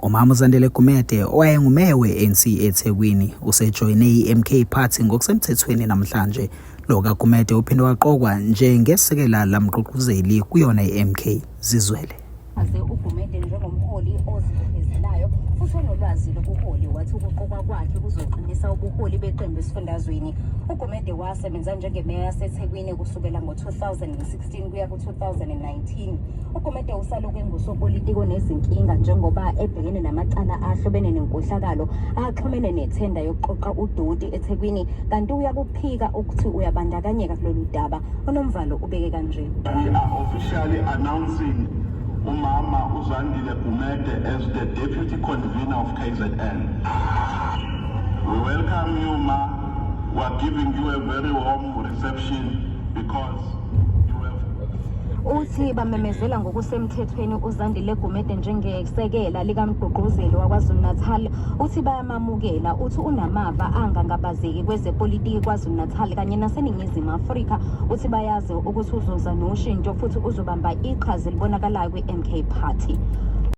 Umama uZandile Gumede owayengumeya we-ANC eThekwini usejoyine i-MK Party ngokusemthethweni namhlanje. Lo kaGumede uphinde waqokwa njengesekela lamgqugquzeli kuyona i-MK. Zizwele. Aze uGumede njengomholi ozibophezelayo futhi onolwazi lobuholi, wathi ukuqokwa kwakhe kuzoqinisa ubuholi beqembu esifundazweni. UGumede wasebenza njengemeya yaseThekwini kusukela ngo-2016 kuya ku-2019. UGumede usalokhu engusopolitiki onezinkinga njengoba ebhekene namacala ahlobene nenkohlakalo axhumene nethenda yokuqoqa udoti eThekwini, kanti uyakuphika ukuthi uyabandakanyeka kulolu daba. UNomvalo ubeke kanje. We are officially announcing uMama uZandile Gumede as the Deputy Convener of KZN. We welcome you, Ma. We are giving you a very warm reception because you have Uthi bamemezela ngokusemthethweni uZandile Gumede njengesekela likamgqugquzeli waKwaZulu-Natal. Uthi bayamamukela, uthi unamava angangabazeki kwezepolitiki KwaZulu-Natal kanye naseNingizimu Afrika. Uthi bayazi ukuthi uzoza noshintsho futhi uzobamba iqhaza elibonakalayo kwi-MK Party.